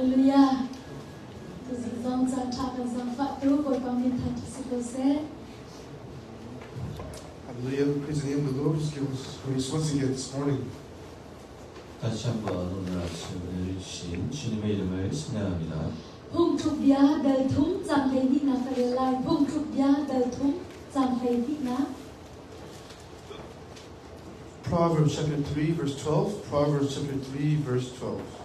Hallelujah. Tuzing zong caan ṭha kan zaangfahtu Bawipa min thangṭhat si ko seh. Hallelujah. Praise the name of the Lord. Just give us grace once again this morning. 다시 한번 오늘 아침 은혜를 주신 주님의 이름을 찬양합니다. Phungthluk bia dal thum caang 12nak ka rel lai. Phungthluk bia dal thum caang 12nak. Proverbs chapter 3, verse 12. Proverbs chapter 3, verse 12.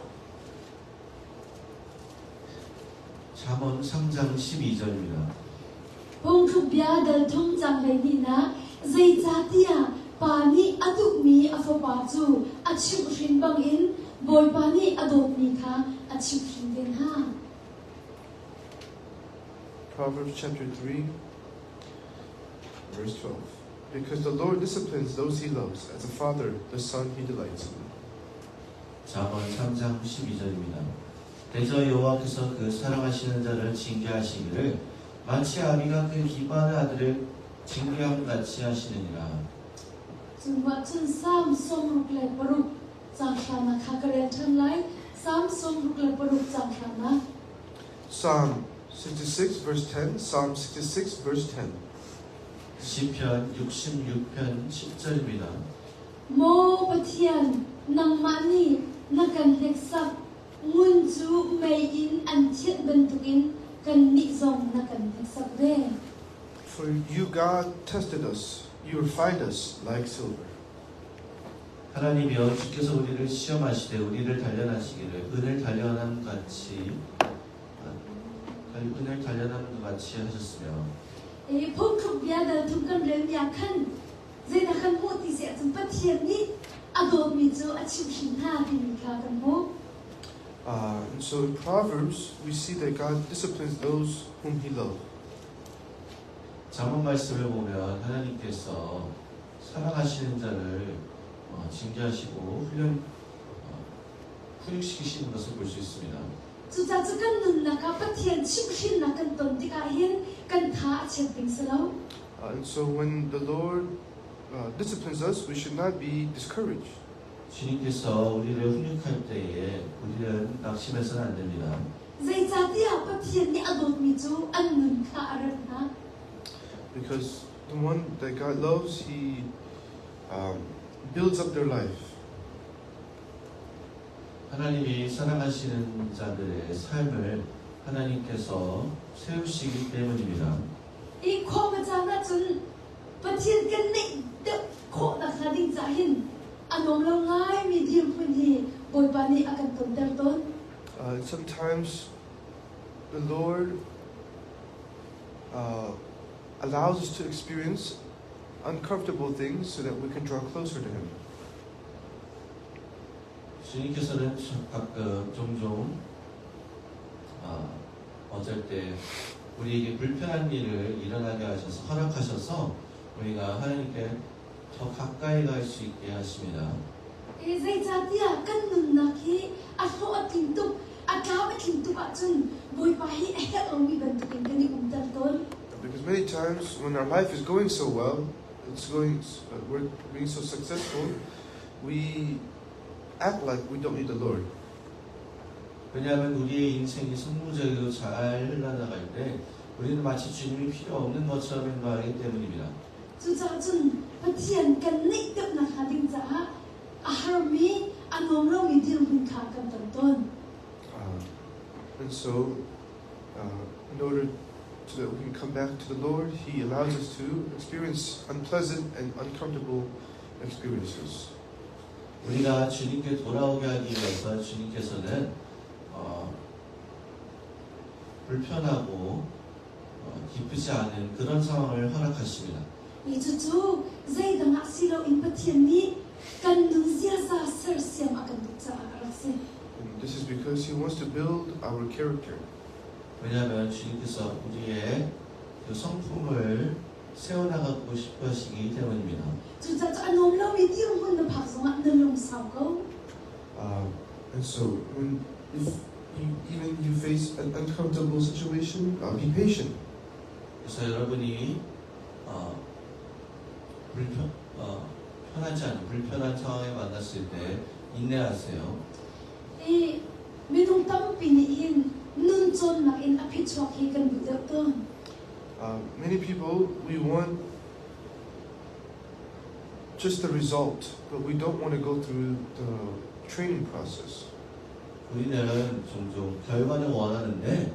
잠언 3장 12절입니다. Phungthluk bia dal thum caang 12nak. Zeicahtiah pa nih a duhmi a fapa cu a chimhhrin bangin Bawipa nih a dawtmi kha a chimhhrin ve hna. Proverbs chapter 3, verse 12. Because the Lord disciplines those he loves, as a father the son he delights in. 잠언 3장 12절입니다. 대저 여호와께서 그 사랑하시는 자를 징계하시기를 마치 아비가 그 기뻐하는 아들을 징계함 같이 하시느니라. Cun cun Salm 66 caang hranak kha ka rel ṭhan lai. Salm 66 caang hranak. Psalm 66, verse 10. Psalm 66, verse 10. 시편 66편 10절입니다. Maw Pathian, nangmah nih na kan hneksak, ngun cu mei in an thianh bantukin kannih zong na kan hneksak ve. For you, God, tested us. You refined us like silver. 하나님이여 주께서 우리를 시험하시되 우리를 단련하시기를 은을 단련함 같이 은을 단련함 같이 하셨으며 E phungthluk bia dal thum kan relmi ah khan zeidah kan hmuh ti si ahcun Pathian nih a dawtmi cu a chimhhrin hna timi kha kan hmuh. And so in Proverbs, we see that God disciplines those whom he loves. 잠언 말씀을 보면 하나님께서 사랑하시는 자를 징계하시고 훈련 훈육시키시는 것을 볼 수 있습니다. Cucaah cu kan nunnak ah Pathian chimhhrinnak kan ton tikah hin kan tha a chiat ding si lo. And so when the Lord disciplines us, we should not be discouraged. 주님께서 우리를 훈육할 때에 우리는 낙심해서는 안 됩니다. Zeicahtiah Pathian nih a dawtmi cu an nun kha a remh hna. Because the one that God loves, He builds up their life. 하나님이 사랑하시는 자들의 삶을 하나님께서 세우시기 때문입니다. I khua caan ahcun Pathian kan neih deuh khawh nakhnga ding caah hin a nuam lo ngaimi dirhmun hi Bawipa nih a kan tonter tawn. Sometimes the Lord allows us to experience uncomfortable things so that we can draw closer to Him. 주님께서는 가끔 종종 어쩔 때 우리에게 불편한 일을 일어나게 하셔서 허락하셔서 우리가 하나님께 더 가까이 갈 수 있게 하십니다. E zeicahtiah kan nunnak hi a hlawh a tling tuk, a tlam a tling tuk ahcun Bawipa hi a herh lomi bantukin kan i umter tawn. Because many times when our life is going so well, we're being so successful, we act like we don't need the Lord. 왜냐하면 우리의 인생이 성공적이고 잘 흘러나갈 때 우리는 마치 주님이 필요 없는 것처럼 행동하기 때문입니다. Cucaah cun Pathian kan neih deuh nakhnga ding caah a harmi, a nuam lomi dirhmun kha kan ton tawn. And so, in order so that we can come back to the Lord, He allows us to experience unpleasant and uncomfortable experiences. 우리가 주님께 돌아오게 하기 위해서 주님께서는 불편하고 기쁘지 않은 그런 상황을 허락하십니다. I cucu zeidang ah si loin Pathian nih kan nun ziaza sersiam a kan duh caah a rak si. And this is because He wants to build our character. 왜냐하면 주님께서 우리의 그 성품을 세워나가고 싶어 하시기 때문입니다. Cucaah cu a nuam lomi dirhmun na phak zongah na lungsau ko. And so, when if you, even you face an uncomfortable situation, be patient. 그래서 여러분이 편하지 않은 불편한 상황에 만났을 때 인내하세요. 이 minung Minung tampi nih hin nun cawnnak in a phichuak hi kan duh deuh tawn. Many people, we want just the result, but we don't want to go through the training process. 우리는 종종 결과를 원하는데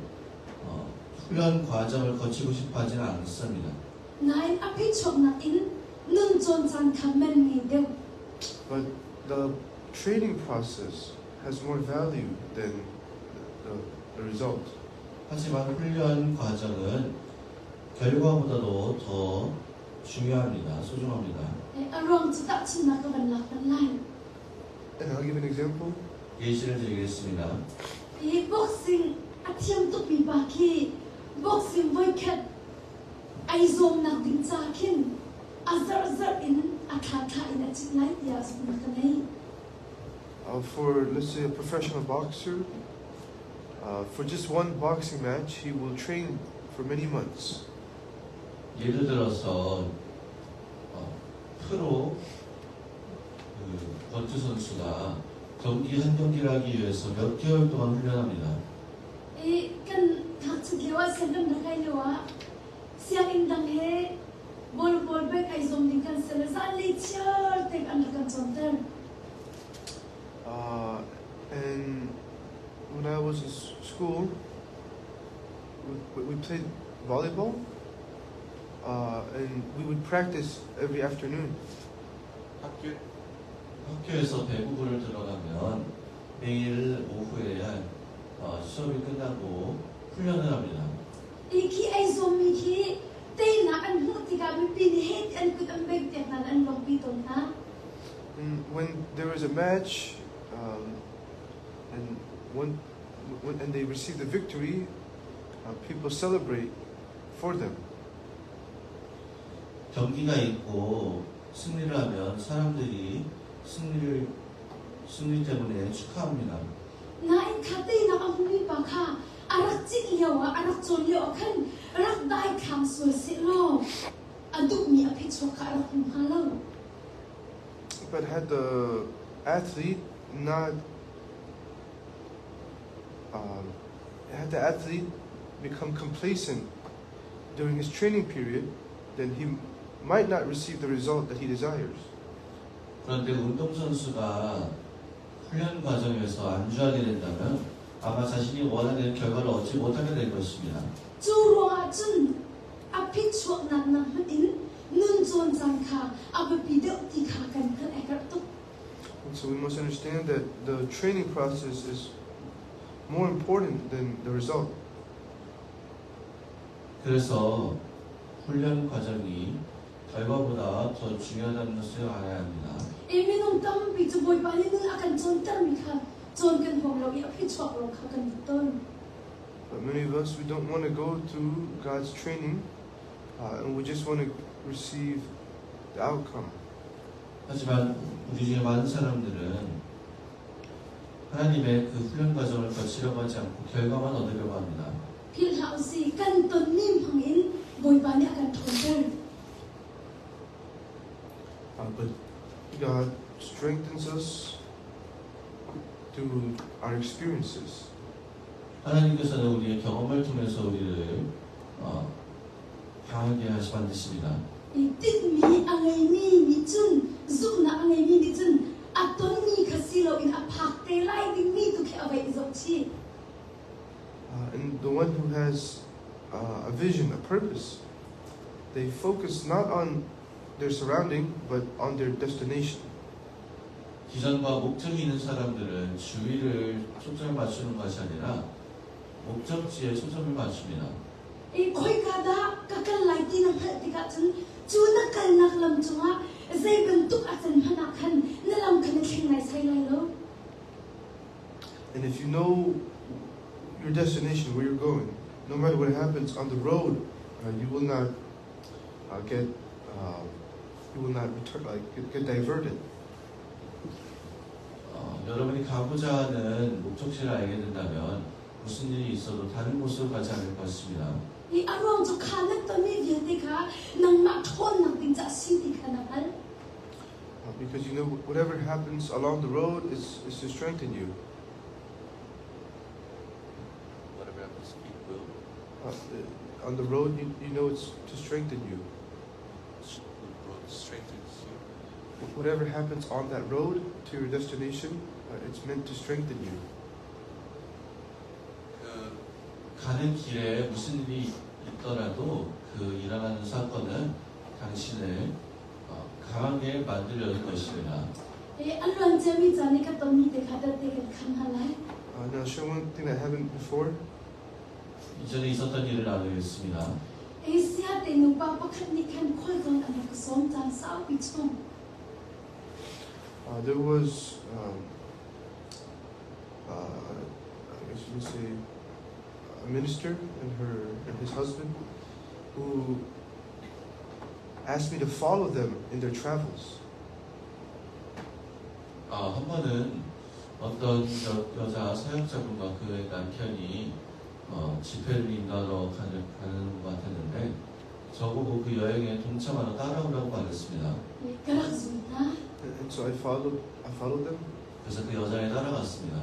훈련 과정을 거치고 싶어 하지는 않습니다. Nain a phichuaknak in nun cawn caan kha man ngei deuh. But the training process has more value than the result. 하지만 훈련 과정은 결과보다도 더 중요합니다. 소중합니다. A ruang cu tahchunhnak ka van lak hmanh lai. And I'll give an example. 예시를 드리겠습니다. Hi boxing a thiam tukmi pa khi boxing voikhat ai zuamnak ding ca khin a zarhzarh in a thla in a cit lai tiah zumhnak ka ngei. For, let's say, a professional boxer, for just one boxing match, he will train for many months. 예를 들어서 프로 권투 선수가 경기 한 경기를 하기 위해서 몇 개월 동안 훈련합니다. I kan ngakchiat lio ah sianginn rak kai lio ah sianginn dang he bol bek ai zuam ding kan si le zanlei chiar te an rak kan cawnter. And when I was in school, we played volleyball, and we would practice every afternoon. 학교에서 배구부를 들어가면 매일 오후에 수업이 끝나고 훈련을 합니다. I khi ai zuammi khi teinak an hmuh tikah mipi nih heh ti an kut an bengh piak hna an lawmhpi tawn hna. And when there was a match, and when they receive the victory, people celebrate for them. 경기가 있고 승리를 하면 사람들이 승리 때문에 축하합니다. Nain kha teinak a hmumi pa kha a rak cit lio ah a rak cawn lio ah khan rak dai khang sual seh law a duhmi a phichuak kha a rak hmu hnga lo. But had the athlete not, had the athlete become complacent during his training period, then he might not receive the result that he desires. 그런데 운동선수가 훈련 과정에서 안주하게 된다면 아마 자신이 원하는 결과를 얻지 못하게 될 것입니다. Cu ruangah cun a phichuaknak nak hmanh in nun cawn caan kha a biapi deuh ti kha kan hngalh a herh tuk. And so we must understand that the training process is more important than the result. 그래서 훈련 과정이 결과보다 더 중요하다는 것을 알아야 합니다. I minung tampi cu Bawipa nih nun a kan cawntermi kha cawn kan huam lo i a phichuak lawng kha kan duh tawn. But many of us, we don't want to go through God's training, and we just want to receive the outcome. 하지만 우리 중에 많은 사람들은 하나님의 그 훈련 과정을 거치려고 하지 않고 결과만 얻으려고 합니다. Philh hlah usih, kan tonmi hmangin Bawipa nih a kan ṭhawnter. But God strengthens us through our experiences. 하나님께서는 우리의 경험을 통해서 우리를 강하게 하시 만드십니다. I tinhmi a ngeimi nih cun zumhnak a ngeimi nih cun a tonmi kha si loin a phak te lai dingmi tu khi a vei i zoh chih. And the one who has a vision, a purpose, they focus not on their surrounding, but on their destination. 비전과 목적이 있는 사람들은 주위를 초점을 맞추는 것이 아니라 목적지에 초점을 맞춥니다. I khoika dah ka kal lai ti na hngalh tikah cun cu na kalnak lam cungah zei bantuk a can hmanh ah khan na lam kha na thleng nai sai lai lo. And if you know your destination, where you're going, no matter what happens on the road, you will not get, you will not return, like get diverted. 여러분이 가고자 하는 목적지를 알게 된다면 무슨 일이 있어도 다른 곳으로 가지 않을 것입니다. I a ruang cu kha na tonmi vialte kha nangmah ṭhawnnak ding ca a si ti kha na hngalh. Because you know whatever happens along the road is to strengthen you. On the road, you know it's to strengthen you. The road strengthens you. Whatever happens on that road to your destination, it's meant to strengthen you. 그 가는 길에 무슨 일이 있더라도 그 일어나는 사건은 당신을 어, 강하게 만들려는 것입니다. Eh, a luan ciami caan i ka tonmi te kha tette kan khan hna lai. Now, I'll share one thing that happened before. 이전에 있었던 일을 나누겠습니다. Eh, saya te nupa pakhat nih khan khualtlawn an rak ka sawm caan saupi chung. There was, I guess you would say, a minister and her and his husband who asked me to follow them in their travels. 아, 한 번은 어떤 여, 여자 사역자분과 그의 남편이 어, 집회를 인도하러 가는, 가는 것 같았는데 저보고 그 여행에 동참하러 따라오라고 말했습니다. Eh, ka rak zul hna. And so I followed them. 그래서 그 여자를 따라갔습니다.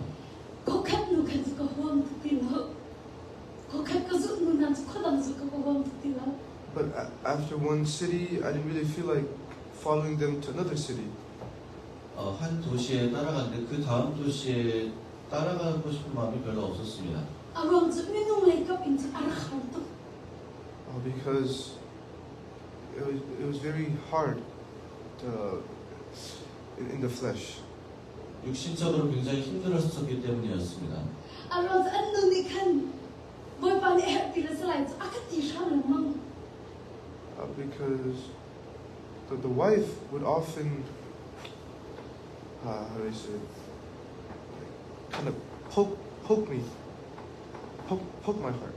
Khuakhat hnu khan cu ka huam tuk ti lo. Khuakhat ka zulh hnu hna cu khuadang zulh ka ka huam tuk ti lo. But after one city, I didn't really feel like following them to another city. 어, 한 도시에 따라갔는데 그 다음 도시에 따라가고 싶은 마음이 별로 없었습니다. A ruang cu minung lei kap in cu a rak har tuk. Because it was very hard in the flesh. 육신적으로 굉장히 힘들었었기 때문이었습니다. A ruang cu an nu nih khan Bawipa nih a herh ti le salai cu a ka ti hram lengmang. Because the wife would often, how do I say it, like, kind of poke me, poke my heart.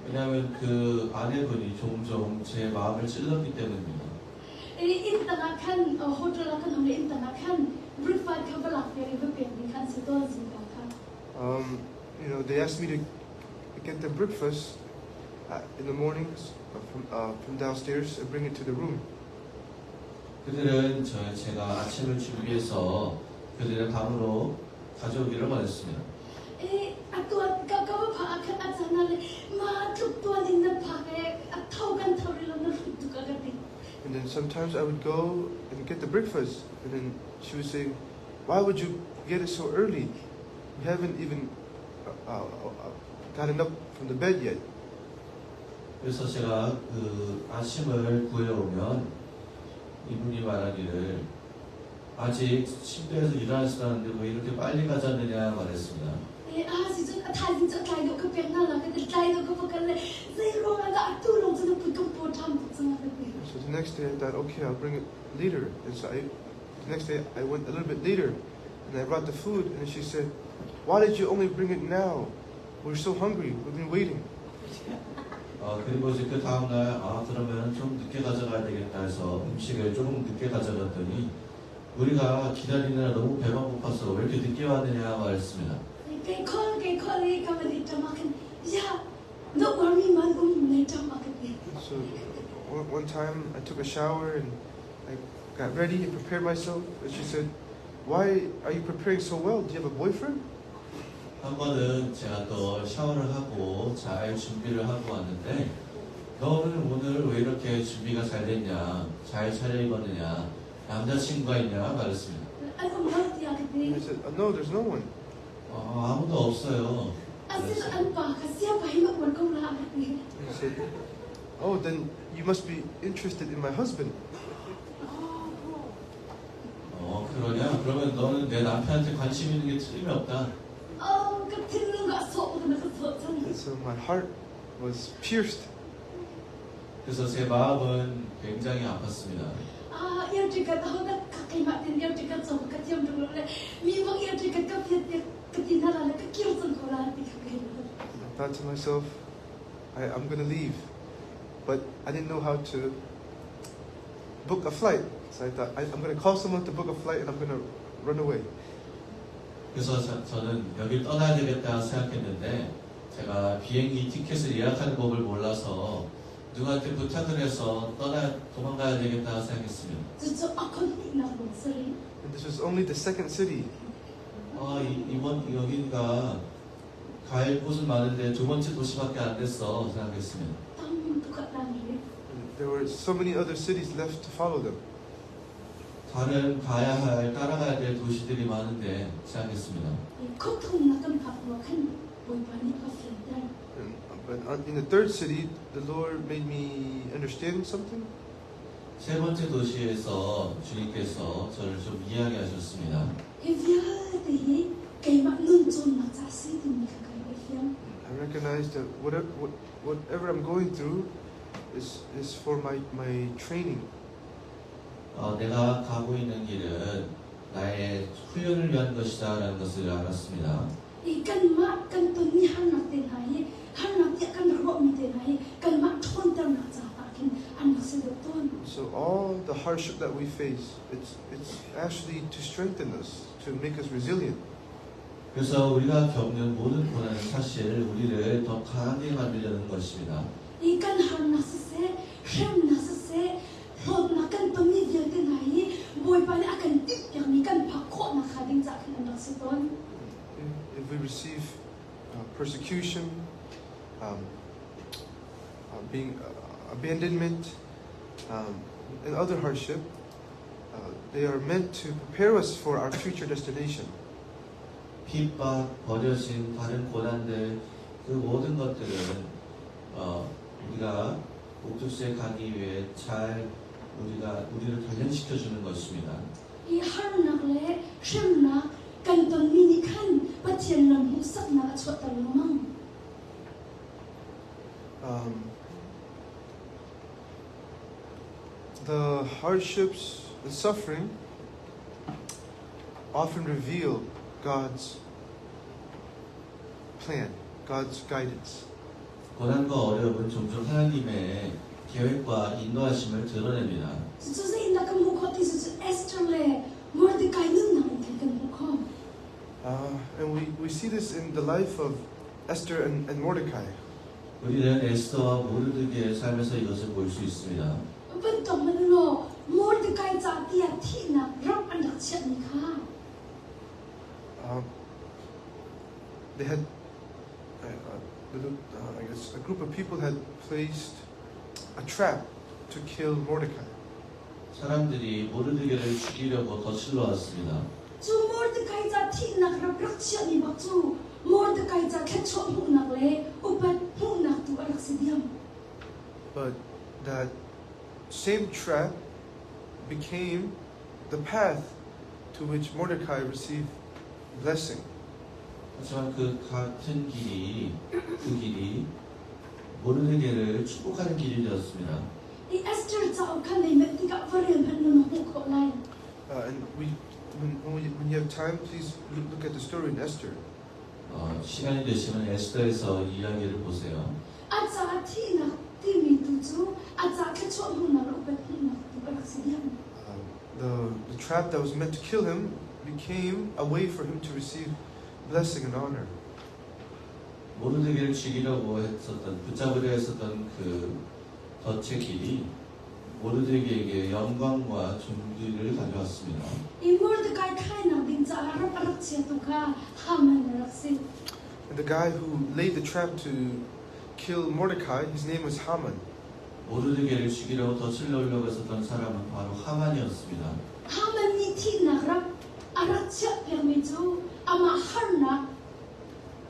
왜냐하면 그 아내분이 종종 제 마음을 찔렀기 때문입니다. Eh, inn tangah khan eh, hotel ah khan um le inn tangah khan breakfast kha va lak piak i va pek ding khan si tawn zingka kha. They asked me to get them breakfast in the mornings from downstairs and bring it to the room. 그들은 저 제가 아침을 준비해서 그들의 방으로 가져오기를 원했습니다. Eh, atu ah ka ka va phak ah khan a caan ah le ma tluk tuan in na phak eh, a tho kan tho rih lo na hrut tuk a ka ti. And then sometimes I would go and get the breakfast, and then she would say, "Why would you get it so early? We haven't even gotten up from the bed yet." 그래서 제가 그 아침을 구해오면 이분이 말하기를 아직 침대에서 일어나지도 않았는데 왜 이렇게 빨리 가져왔느냐 말했습니다. Eh, a si cun a thaizing cu a tlai deuh ka pek hna la ka ti tlai deuh ka va kal le zei ruang ah dah atu lawng cu na put ka paw ṭham tuk cang a ka ti. So the next day I thought, "Okay, I'll bring it later." And so the next day I went a little bit later, and I brought the food, and she said, "Why did you only bring it now? We're so hungry. We've been waiting." 어, 그리고 이제 그 다음날, 아, 그러면 좀 늦게 가져가야 되겠다 해서 음식을 조금 늦게 가져갔더니 우리가 기다리느라 너무 배가 고파서 왜 이렇게 늦게 왔느냐 말했습니다. Kai khol kai khol i ka van i ṭam ah khan ya na uarmi man um nei ṭam a ka ti. So one time I took a shower and I got ready and prepared myself, and she said, "Why are you preparing so well? Do you have a boyfriend?" 한 번은 제가 또 샤워를 하고 잘 준비를 하고 왔는데 너는 오늘 왜 이렇게 준비가 잘 됐냐, 잘 차려입었느냐, 남자친구가 있냐 말했습니다. An um lo tiah ka And I ti. said, "No, there's no one." 어, 아무도 없어요. Asin an pa kha sia pa hi na uar ko la a ka ti. And he said, "Oh, then you must be interested in my husband." 어, 그러냐? 그러면 너는 내 남편한테 관심 있는 게 틀림이 없다. Oh, ka thinlung a sawh na ka sawh cang. And so my heart was pierced. 그래서 제 마음은 굉장히 아팠습니다. Ah, air ticket ho da ka keimah tin air ticket cawk ka thiam tuk lo le mi bang air ticket ka phiat piak ka ti hna la le ka kir cang ko la ti ka kai. I thought to myself, "I'm going to leave." But I didn't know how to book a flight. So I thought, "I'm going to call someone to book a flight and I'm going to run away." 그래서 저, 저는 여길 떠나야 되겠다 생각했는데 제가 비행기 티켓을 예약하는 법을 몰라서 누구한테 부탁을 해서 떠나 도망가야 되겠다 생각했습니다. Cucu a khua hnihnak lawng si rih. And this was only the second city. 아, 이, 이번 여기가 갈 곳은 많은데 두 번째 도시밖에 안 됐어 생각했습니다. Tam tuk a tang rih. And there were so many other cities left to follow them. 다른 가야 할 따라가야 될 도시들이 많은데 생각했습니다. I khua thumnak kan phak hnu ah khan Bawipa nih a ka fianter. But in the third city, the Lord made me understand something. 세 번째 도시에서 주님께서 저를 좀 이해하게 하셨습니다. Hi vialte hi keimah nun cawnnak ca a si timi kha ka rak i fiang. I recognized that whatever I'm going through is for my training. 내가 가고 있는 길은 나의 훈련을 위한 것이다라는 것을 알았습니다. I kanmah kan tonmi harnak te hna hi harnak tiah kan ruahmi te hna hi kanmah ṭhawnternak caah khin an rak si deuh tawn. So all the hardship that we face, it's actually to strengthen us, to make us resilient. 그래서 우리가 겪는 모든 고난은 사실 우리를 더 강하게 만들려는 것입니다. I kan harnak siseh, hremnak siseh, hlawtnak kan tonmi vialte hna hi Bawipa nih a kan timhpiakmi kan phak khawhnak hnga ding caah khin an rak si tawn. If we receive persecution, being abandonment, and other hardship, they are meant to prepare us for our future destination. 핍박, 버려진 다른 고난들, 그 모든 것들은 우리가 목적지에 가기 위해 잘 우리를 단련시켜 주는 것입니다. I harnak le hremnak kan tonmi nih khan Pathian lam hmuhsaknak a chuahter lengmang. The hardships and suffering often reveal God's plan, God's guidance. 고난과 어려움은 종종 하나님의 계획과 인도하심을 드러냅니다. Cucu zeitindah kan hmuh khawh ti cu Esther le Mordecai nunnak in khan kan hmuh khawh. And we see this in the life of Esther and Mordecai. 우리는 에스더와 모르드게의 삶에서 이것을 볼 수 있습니다. Van tong man law Mordecai ca tiah thihnak rap an rak chiahmi kha. They had, I guess, a group of people had placed a trap to kill Mordecai. 사람들이 모르드게를 죽이려고 덫을 놓았습니다. Cu Mordecai ca thihnak rap rak chiahmi bak cu Mordecai ca thluachuah hmuhnak le upat hmuhnak tu a rak si diam. But that same trap became the path to which Mordecai received blessing. 하지만 그 같은 길이, 그 길이 모르드게를 축복하는 길이 되었습니다. I Esther cauk kha nei manh tikah va rel hmanh na hmuh khawh lai. And when you have time, please look at the story in Esther. 시간이 되시면 에스더에서 이야기를 보세요. A ca thihnak timi tu cu a ca thluachuah hmuhnak le upat hmuhnak tu a rak si diam. The trap that was meant to kill him became a way for him to receive blessing and honor. 모르드게를 죽이려고 했었던, 붙잡으려 했었던 그 덫의 길이 모르드게에게 영광과 존귀를 가져왔습니다. I Mordecai thlainak ding caah rap a rak chia tu kha Haman a rak si. And the guy who laid the trap to kill Mordecai, his name was Haman. 모르드게를 죽이려고 덫을 놓으려고 했었던 사람은 바로 하만이었습니다. Haman nih thihnak rap a rak chiahpiakmi cu amah harnak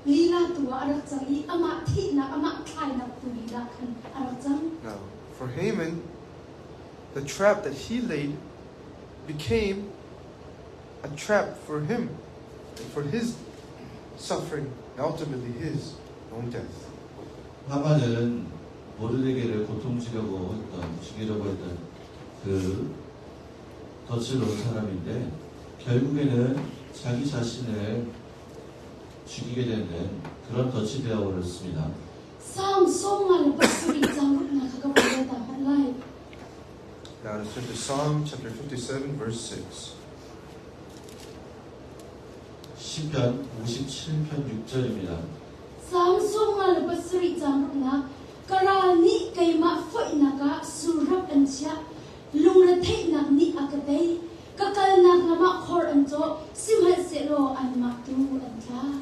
lila tu ah a rak cang i amah thihnak, amah thlainak tu lila khan a rak cang. Now, for Haman, the trap that he laid became a trap for him, and for his suffering, and ultimately his own death. 하만은 모르드게를 고통 주려고 했던, 죽이려고 했던 그 덫을 놓은 사람인데 결국에는 자기 자신을 죽이게 되는 그런 덫이 되어버렸습니다. Psalm sawmnga le pasarih caang ruknak kha ka van rel ta hmanh lai. Now let's turn to Psalm chapter 57, verse 6. 시편 57편 6절입니다. Psalm sawmnga le pasarih caang ruknak ka ral nih keimah foihnak ah surap an chiah, lungretheihnak nih a ka tei, ka kalnak lam ah khor an cawh, sihmanhsehlaw anmah tu an tla.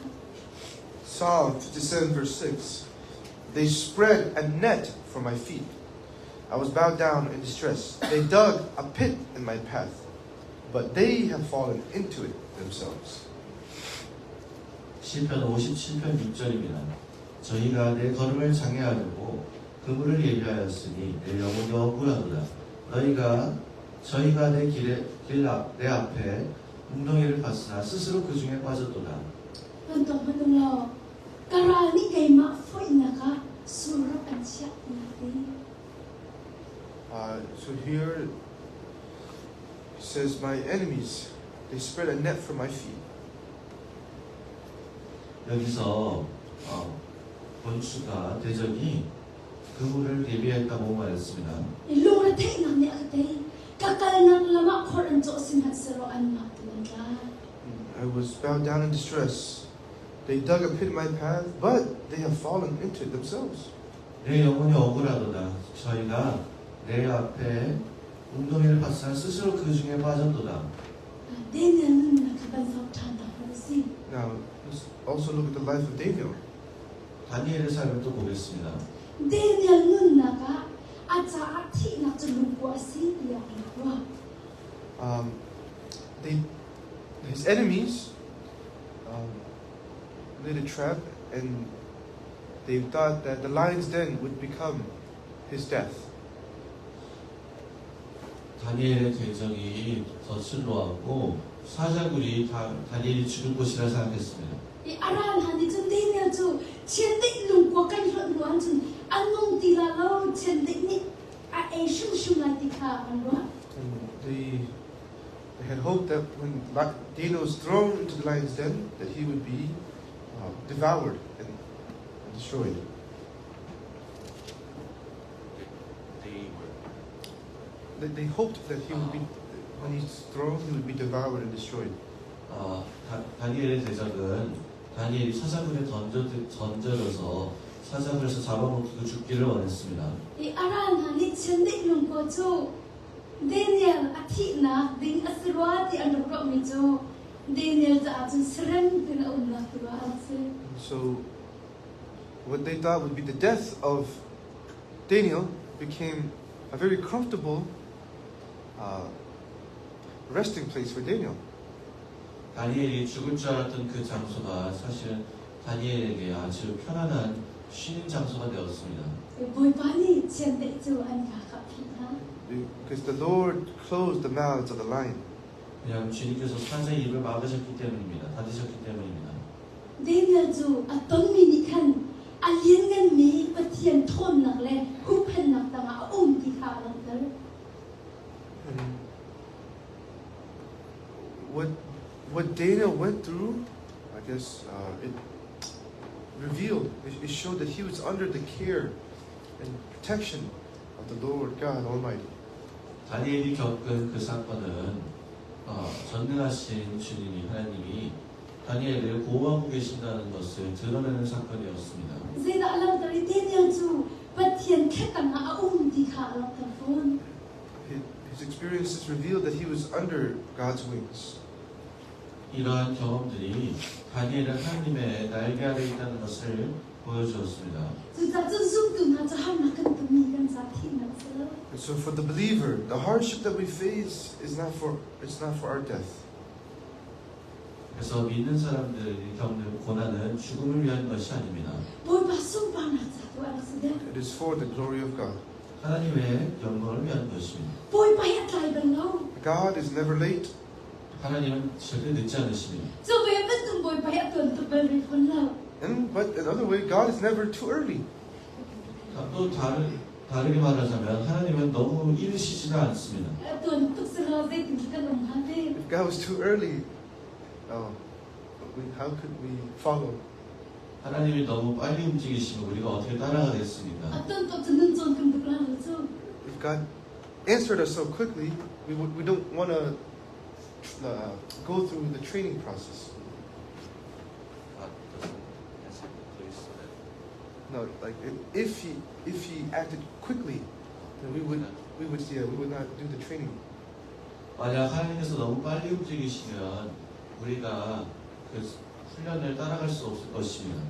Psalm 57, verse 6. They spread a net for my feet. I was bowed down in distress. They dug a pit in my path, but they have fallen into it themselves. 시편 57편 6절입니다. 저희가 내 걸음을 장애하려고 그물을 예비하였으니 내 영혼이 억울하도다. 너희가 저희가 내 길에 길 앞, 내 앞에 웅덩이를 팠으나 스스로 그 중에 빠졌도다. Kan tuak hmanh ung law, ka ral nih keimah foihnak ah sur rap an chiah tiah a ti. So here he says, My enemies, they spread a net for my feet. 여기서 어, 원수가 대적이 그물을 예비했다고 말했습니다. I lungretheihnak nih a ka tei. Ka kalnak lam ah khor an cawh sihmanhsehlaw anmah tu an tla. I was bowed down in distress. They dug a pit in my path, but they have fallen into it themselves. 내 영혼이 억울하도다. 저희가 내 앞에 웅덩이를 팠으나 스스로 그 중에 빠졌도다. Daniel nunnak kha van zoh ṭhan ta hna usih. Now, let's also look at the life of Daniel. 다니엘의 삶을 또 보겠습니다. Daniel nunnak ah a caah thihnak cu lungkua a si tiah an ruah. They, his enemies laid a trap, and they thought that the lion's den would become his death. 다니엘의 대적이 덫을 놓았고 사자굴이 다, 다니엘이 죽을 곳이라 생각했습니다. I a ral hna nih cun Daniel cu chiandeih lungkua kan hlonh hnu ahcun a nung ti la lo, chiandeih nih a ei hrimhrim lai ti kha an ruah. And they had hoped that when Daniel was thrown into the lion's den, that he would be devoured and destroyed. They were They hoped that he would be, when he's thrown, he would be devoured and destroyed. 어, 다, 다니엘의 대적은 다니엘이 사자굴에 던져, 던져져서 사자굴에서 잡아먹히고 죽기를 원했습니다. I a ral hna nih chiandeih lungkua cu Daniel a thihnak ding a si rua ti an rak ruahmi cu Daniel caah cun serem tein a umnak tu ah a si. And so, what they thought would be the death of Daniel became a very comfortable resting place for Daniel. 다니엘이 죽을 줄 알았던 그 장소가 사실은 다니엘에게 아주 편안한 쉬는 장소가 되었습니다. Bawipa nih chiandeih cu an kaa kha a phih hna. Because the Lord closed the mouths of the lion. 왜냐하면 주님께서 사자의 입을 막으셨기 때문입니다. 닫으셨기 때문입니다. Daniel cu a tonmi nih khan a liannganmi Pathian ṭhawnnak le huhphenhnak tangah a um ti kha a langhter. And what Daniel went through, I guess it revealed, it showed that he was under the care and protection of the Lord God Almighty. 다니엘이 겪은 그 사건은 어, 전능하신 주님이 하나님이 다니엘을 보호하고 계신다는 것을 드러내는 사건이었습니다. Zeidah a langhter i Daniel cu Pathian thla tangah a um ti kha a langhter fawn. His experiences revealed that he was under God's wings. 이러한 경험들이 다니엘은 하나님의 날개 아래 있다는 것을 보여주었습니다. Cucaah cun zumtu hna cu harnak kan tonmi kan ca thihnak a si lo. And so for the believer, the hardship that we face is not for it's not for our death. 그래서 믿는 사람들이 겪는 고난은 죽음을 위한 것이 아닙니다. Bawipa sunparnak ca tu a rak si deuh. It is for the glory of God. 하나님의 영광을 위한 것입니다. Bawipa hi a tlai bal lo. God is never late. 하나님은 절대 늦지 않으십니다. Cu ve bantuk Bawipa hi a tuan tuk bal rih fawn lo. And but another way, God is never too early. 또 다른 다르게 말하자면 하나님은 너무 이르시지가 않습니다. A tuan tuk si lo zeitin khi kan um hnga te. If God was too early, how could we follow? 하나님이 너무 빨리 움직이시면 우리가 어떻게 따라가겠습니까? A tuan tuk cu nun cawn kan duh la lo cu. If God answered us so quickly, we don't want to go through the training process. God doesn't answer quickly so that No, like if he acted quickly, then we would not do the training. 만약 하나님께서 너무 빨리 움직이시면 우리가 그 훈련을 따라갈 수 없을 것입니다.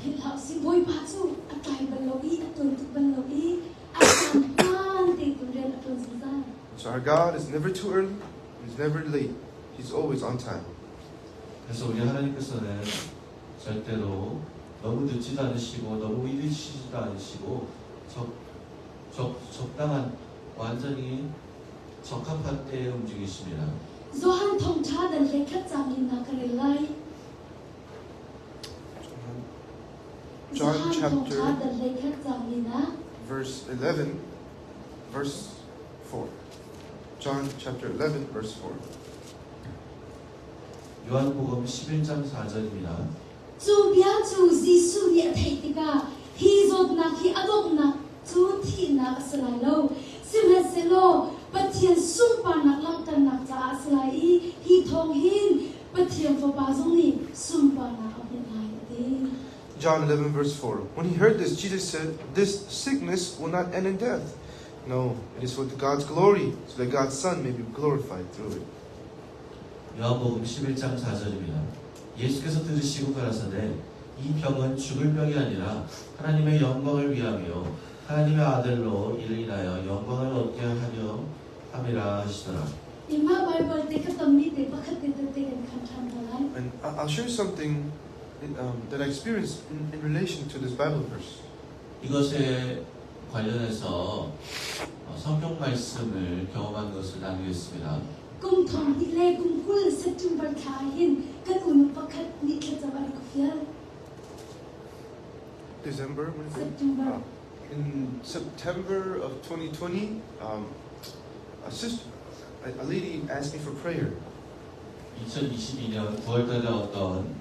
Philh hlah usih, Bawipa cu a tlai bal lo i a tuan tuk bal lo i a caan hmaan tein rian a ṭuan zungzal. So our God is never too early, He's never late. He's always on time. 그래서 우리 하나님께서는 절대로 너무 늦지도 않으시고 너무 이르시지도 않으시고 적, 적, 적당한 완전히 적합한 때에 움직이십니다. Johan thawngṭha dal hlei khat caang linak ka rel lai. John Johan chapter- thawngṭha dal hlei khat caang linak. Verse 11, verse 4. John chapter 11, verse 4. 요한복음 11장 4절입니다. Cu bia cu Jesuh nih a theih tikah hi zawtnak hi a donghnak cu thihnak a si lai lo. Sihmanhsehlaw Pathian sunparnak langhternak caah a si lai i hi thawng hin Pathian Fapa zong nih sunparnak a hmuh lai a ti. John 11, verse 4. When he heard this, Jesus said, This sickness will not end in death. No, it is for God's glory, so that God's Son may be glorified through it. 요한복음 11장 4절입니다. 예수께서 들으시고 가라사대 이 병은 죽을 병이 아니라 하나님의 영광을 위하며 하나님의 아들로 이를 인하여 영광을 얻게 하려 함이라 하시더라. I mah Baibal te kha tammi te pakhat te tete kan khan ṭhan hna lai. And I'll share something that I experienced in relation to this Bible verse. 이것에 관련해서 성경 말씀을 경험한 것을 나누겠습니다. Kum thong hnih le kum 20 September thla ah hin kan unu pakhat nih thlacam a rak ka fial. December, when is it? September. In September of 2020, a lady asked me for prayer. 2022년 9월달에 어떤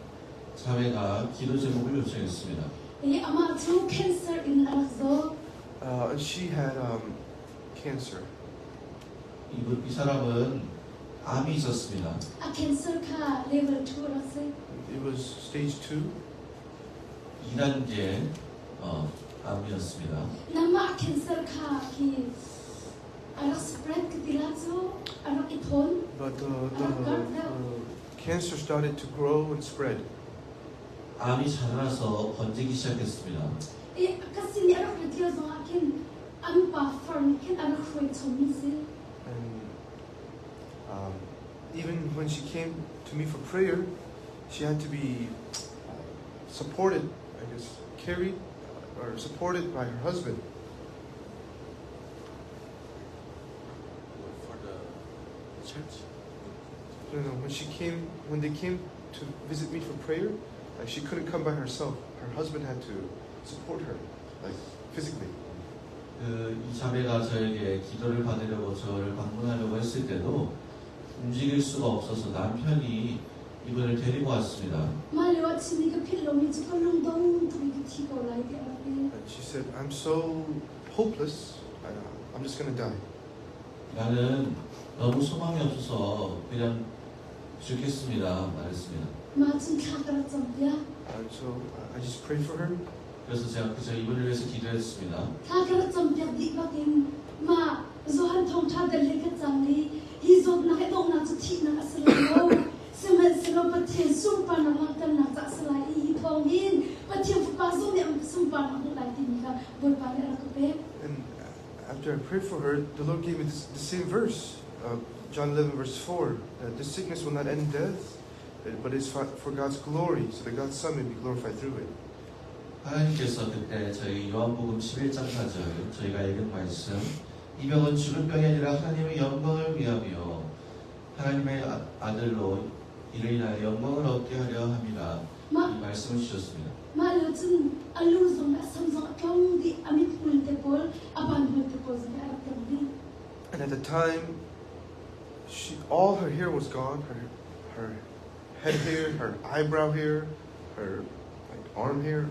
자매가 기도 제목을 요청했습니다. I amah cu cancer in a rak zaw. And she had cancer. 이 사람은 암이 있었습니다. A cancer kha level 2 a rak si. It was stage 2. 2단계 암이었습니다. Nangmah a cancer kha khi a rak spread ka ti la cu, a rak i thawn. But the cancer started to grow and spread. 암이 자라서 번지기 시작했습니다. I ka sin i a rak rat lio zong ah khin an pa far nih khin a rak hruai chom mi si. And even when she came to me for prayer, she had to be supported, I guess, carried or supported by her husband. For the church? No. When they came to visit me for prayer, she couldn't come by herself. Her husband had to support her, physically. 이 자매가 저에게 기도를 받으려고 저를 방문하려고 했을 때도 움직일 수가 없어서 남편이 이분을 데리고 왔습니다. 말레와 친니가 필로미 지kol롱동 두리기 티고 라이디 알았대. And she said, I'm so hopeless. I'm just going to die. 나는 너무 소망이 없어서 그냥 죽겠습니다. 말했습니다. 마침 카카라 점이야. And so I just prayed for her. 그래서 제가 그저 이분을 위해서 기도했습니다. 카카라 점이야 디바긴 마 조한 통차 들레가 장리 히존 나게 동나 투티나 아슬로 스맨슬로 파티 숨파나 망탄나 자슬라 이 통인 파티 파손 숨파나 라이티니가 볼파네 라코페. And after I prayed for her, the Lord gave me the same verse, John 11 verse 4, that this sickness will not end in death, but it's for God's glory, so that God's Son may be glorified through it. 하나님께서 그때 저희 요한복음 11장 4절 저희가 읽은 말씀, 이 병은 죽을 병이 아니라 하나님의 영광을 위하며 하나님의 아들로 이를 인하여 영광을 얻게 하려 함이라 이 말씀을 주셨습니다. 말로준 알루송 삼성 경디 아밋 훌테볼 아반 훌테볼 알았던디. And at the time, all her hair was gone. Her head hair, her eyebrow hair, her arm hair,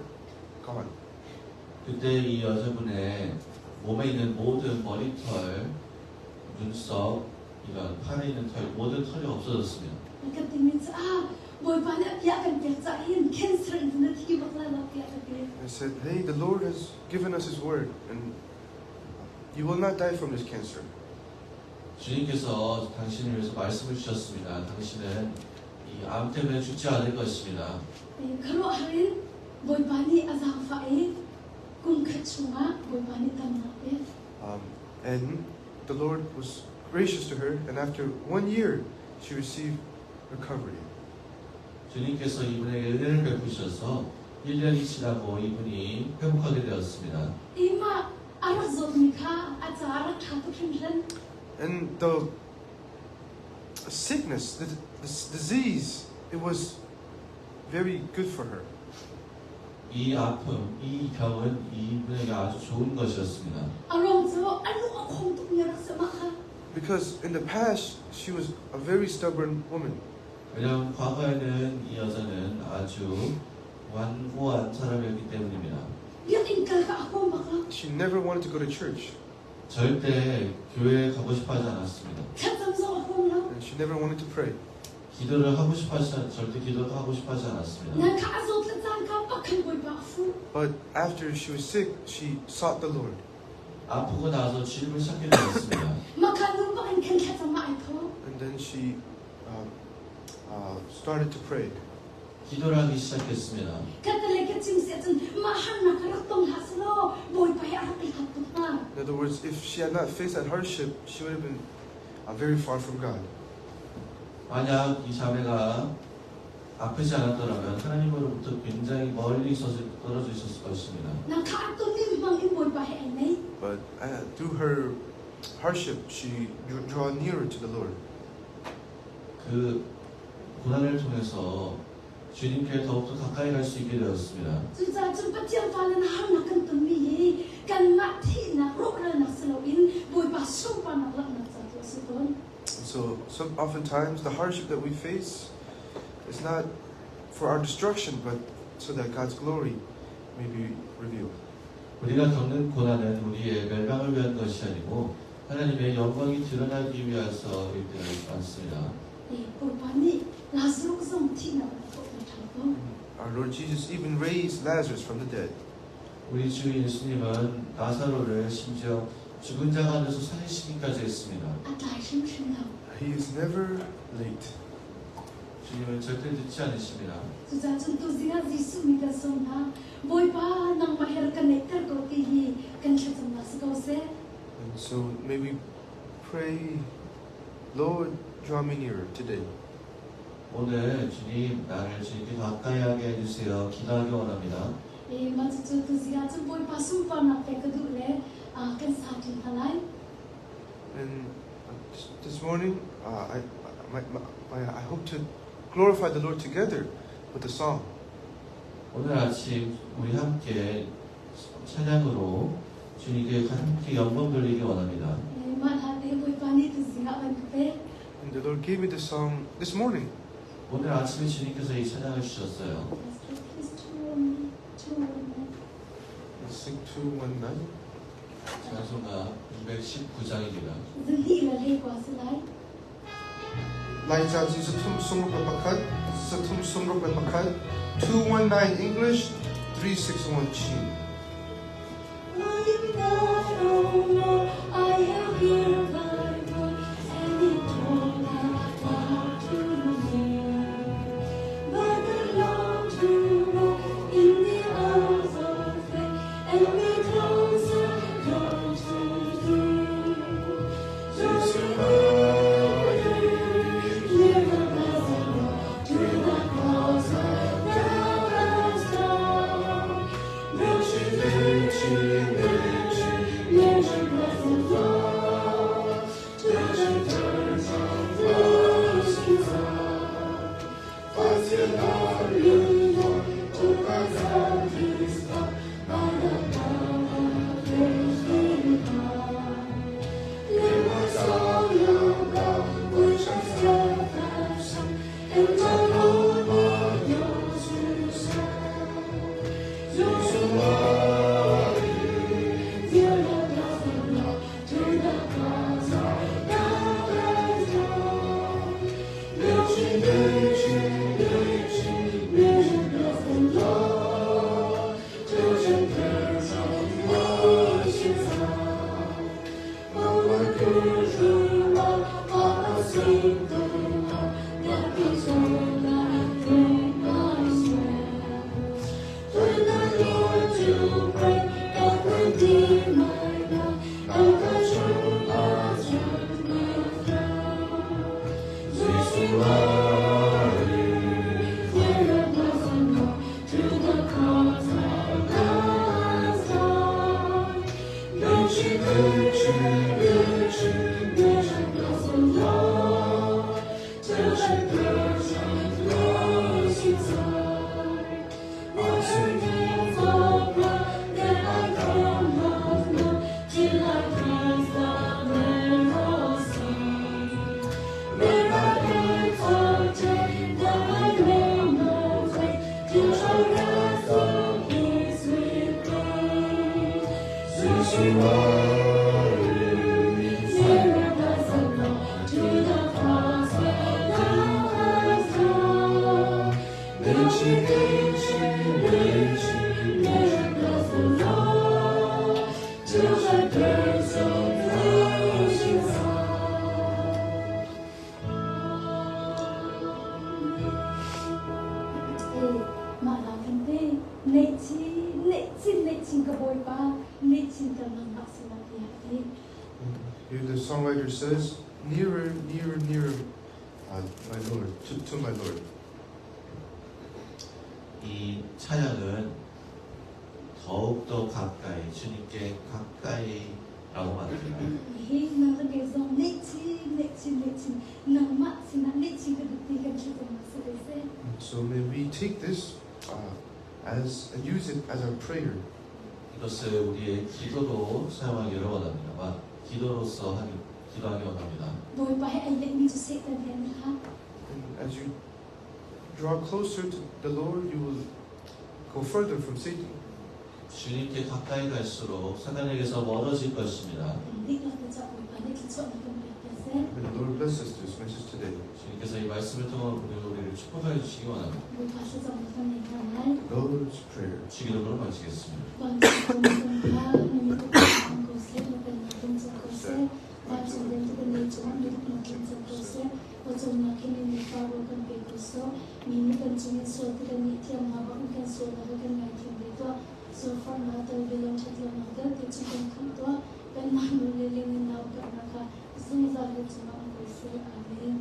gone. 그때 이 여자분의 몸에 있는 모든 머리털, 눈썹, 이런 팔에 있는 털, 모든 털이 없어졌습니다. I said, Hey, the Lord has given us His word, and you will not die from this cancer. 주님께서 당신을 위해서 말씀을 주셨습니다. 당신은 이 암 때문에 죽지 않을 것입니다. 네, 그로 하린. Bawipa nih a zaangfah i kum khat chungah Bawipa nih damnak a pek. And the Lord was gracious to her, and after one year, she received recovery. 주님께서 이분에게 은혜를 베푸셔서 1년이 지나고 이분이 회복하게 되었습니다. I mah a rak zawtmi kha a ca a rak ṭha tuk hringhran. And the sickness, the disease, it was very good for her. 이 아픔, 이 병은 이분에게 아주 좋은 것이었습니다. A ruang cu a lung a khong tukmi a rak si mah kha. Because in the past, she was a very stubborn woman. 왜냐하면 과거에는 이 여자는 아주 완고한 사람이었기 때문입니다. Biakinn kal kha a huam bak lo. She never wanted to go to church, 절대 교회에 가고 싶어 하지 않았습니다. Thlacam zong a huam lo. and she never wanted to pray. 기도를 하고 싶어 하지 않, 절대 기도도 하고 싶어 하지 않았습니다. Nan kha a zawt le cangka bak khan Bawipa a fuh. But after she was sick, she sought the Lord. 아프고 나서 주님을 찾게 되었습니다. Mah kha nu bak in khan thlacam ah ai thawh. And then she started to pray. 기도를 하기 시작했습니다. Khat le ka chim si ahcun mah harnak kha rak tong hlah selaw Bawipa he a rak i hlat tuk hnga. In other words, if she had not faced that hardship, she would have been very far from God. 만약 이 자매가 아프지 않았더라면 하나님으로부터 굉장히 멀리 있었을, 떨어져 있었을 것입니다. Nang kha a tonmi hmang in Bawipa he ai naih. But through her hardship, she drew nearer to the Lord. 그 고난을 통해서 주님께 더욱더 가까이 갈 수 있게 되었습니다. Cucaah cun Pathian fale na harnak kan tonmi hi kanmah thihnak rawhralnak si loin Bawipa sunparnak langhnak ca tu a si tawn. And so, oftentimes, the hardship that we face is not for our destruction, but so that God's glory may be revealed. 우리가 겪는 고난은 우리의 멸망을 위한 것이 아니고 하나님의 영광이 드러나기 위해서일 때가 많습니다. Eh, Bawipa nih Lazarus zong thihnak in a thawhter ṭhan ko. Our Lord Jesus even raised Lazarus from the dead. 우리 주 예수님은 나사로를 심지어 죽은 자 가운데서 살리시기까지 했습니다. A tlai hrimhrim lo. He is never late. 주님은 절대 늦지 않으십니다. Cucaah cun tuzing ah Jesuh mi kan sawm hna. Bawipa nangmah he rak kan naihter ko ti hi kan thlacamnak si ko seh. And so may we pray, Lord, draw me nearer today. 오늘 주님 나를 주님께 가까이 하게 해주세요. 기도하기 원합니다. Eh, mah cucu tuzing ah cun Bawipa sunparnak pek ka duh le ah, kan sa ṭi hna lai. And this morning, I hope to glorify the Lord together with a song. 오늘 아침 우리 함께 찬양으로 주님께 함께 영광 돌리기 원합니다. Eh, mah hla te Bawipa nih tuzing ah van ka pek. And the Lord gave me this song this morning. 오늘 아침에 주님께서 이 찬양을 주셨어요. Please 219. Let's sing 219. 찬송가 219장입니다. Zahnih le hleikua si lai. Laica cun zathum sawmruk le pakhat, 361, 219 English, 361 Chin. My God, oh Lord, I have heard thy voice, and it told not to me. But I long to walk in the arms of faith, and be closer, closer to thee. Draw me nearer, nearer, to the cross thou hast died. Nearer, blessed Lord, to the cross where thou hast died. Nearer, blessed Lord, till the dirge of losing song. Mah hla kan te neih chin neih chin neih chin ka Bawipa neih chin ka nangmah sinah tiah a ti. Here the songwriter says, Nearer, nearer, nearer, my Lord, to my Lord. 이 찬양은 더욱더 가까이 주님께 가까이라고 말합니다. Hi nang kan kei zong neih chin neih chin neih chin nangmah sinah neih chin ka duh ti kan thlacamnak si ve seh. So may we take this as and use it as our prayer. 이것을 우리의 기도로 사용하기를 원합니다. 기도로서 하기, 기도하기 원합니다. Bawipa he ai neihmi cu Satan he an i hlat. And as you draw closer to the Lord, you will go further from Satan. 주님께 가까이 갈수록 사단에게서 멀어질 것입니다. Kan dihlak te caah Bawipa nih thluachuahnak kan pek hna seh. May the Lord bless us this message today. 주님께서 이 말씀을 통해 우리를 축복해 주시기 원합니다. Bawipa thlacamnak kan ngei hna lai. Lord's Prayer. 주기도문을 마치겠습니다. Vancung kan Pa, na min upatnak um ko seh, na pennak tlung cang ko seh, vancung rian kan lei cungah na duhnak tlung cang ko seh, pawcawmnak hin in nifa rawl kan pe ko sawh, mi nih kan cungin sual ti kan nih thiam hna bangin kan sualnak kha kan ngaithiam ve tuah. Zawtfarnak tel ve lo ṭhatlonak vialte cu kan khamh tuah, pennak nawl le lengin nau karhnak kha zungzal kan cungah um ko seh. Amen.